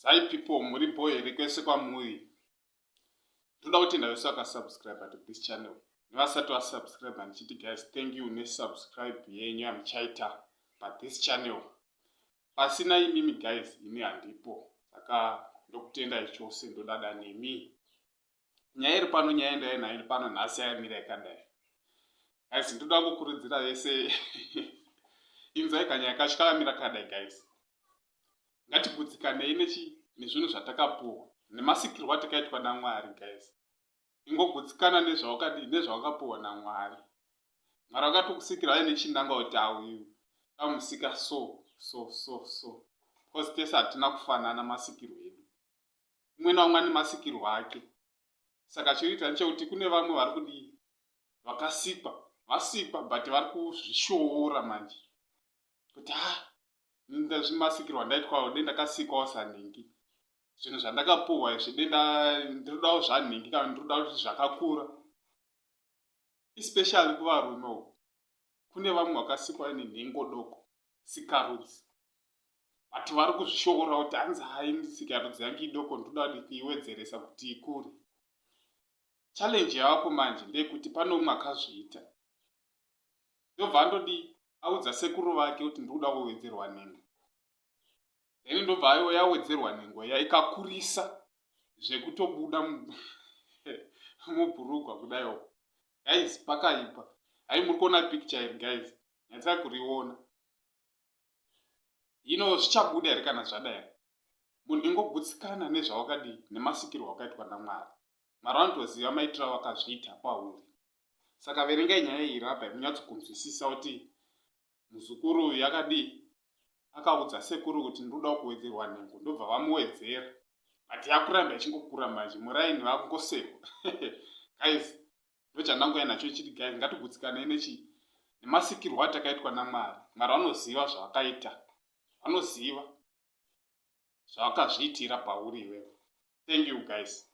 Hi people, muri bho here kwese kwamuri? Ndoda kutenda vese vakasubscribe to this channel. Nevasati vasubscribe ndichiti guys thank you nesubscribe yenyu yamuchaita pa this channel. Pasina imimi guys ini handipo. Saka ndokutendai chose ndodada nemi. Nyaya iri pano nyaya ndaya nayo iri pano nhasi yayamira yakadai. Guys ndoda kukurudzira vese inzwai kanyaya kacho kakamira kadai guys. Ngatigutsikanei nechi nezvinhu zvatakapuwa nemasikirwo atakaitwa naMwari guys. Ingogutsikana nezvawakadii nezvawakapuwa naMwari. Mwari vakatokusikira vaine chinangwa kuti auyu kamusika so so so so because tese hatina kufanana masikirwo edu. Umwe naumwe ane masikirwo ake. Saka chinoita ndechekuti kune vamwe vari kudii vakasikwa vasikwa but vari kuzvishoora manje kuti ha ah, ndazvimasikirwa ndaitwawo dei ndakasikwawo sanhingi zvinhu zvandakapuhwa izvi dei ndinodawo zvanhingi kana ndinoda kuti zvakakura especially kuvarume uku kune vamwe vakasikwa vaine nhengo doko sikarudzi but vari kuzvishoora kuti hanzi hai sikarudzi yangu idoko ndinoda kuti kuiwedzeresa kuti ikure. Challenge yavapo manje ndeyekuti pane umwe akazviita ndobva andodii audza sekuru vake kuti ndiri kuda kuwedzerwa nhengo then ndobva aiwa yawedzerwa nhengo iya ikakurisa zvekutobuda mubhurugwa kudai uko guys pakaipa hai muri kuona picture iri guys nyatsai kuriona Hino zvichabuda here kana zvadai? Munhu ingogutsikana nezvawakadii nemasikirwo awakaitwa naMwari. Mwari vanotoziva maitiro avakazviita kwauri. Saka verengai nyaya iyi iri apa munyatsokunzwisisa kuti muzukuru uyu akadii akaudza sekuru kuti ndinoda kuwedzerwa nhengo ndobva vamuwedzera but yakuramba ichingokura manje muraini vakungosekwa guys Ndochandangouya nacho chiti guys ngatigutsikanei nechii nemasikirwo atakaitwa naMwari. Mwari vanoziva zvavakaita. Vanoziva zvavakazviitira pauri iwewe. Thank you guys.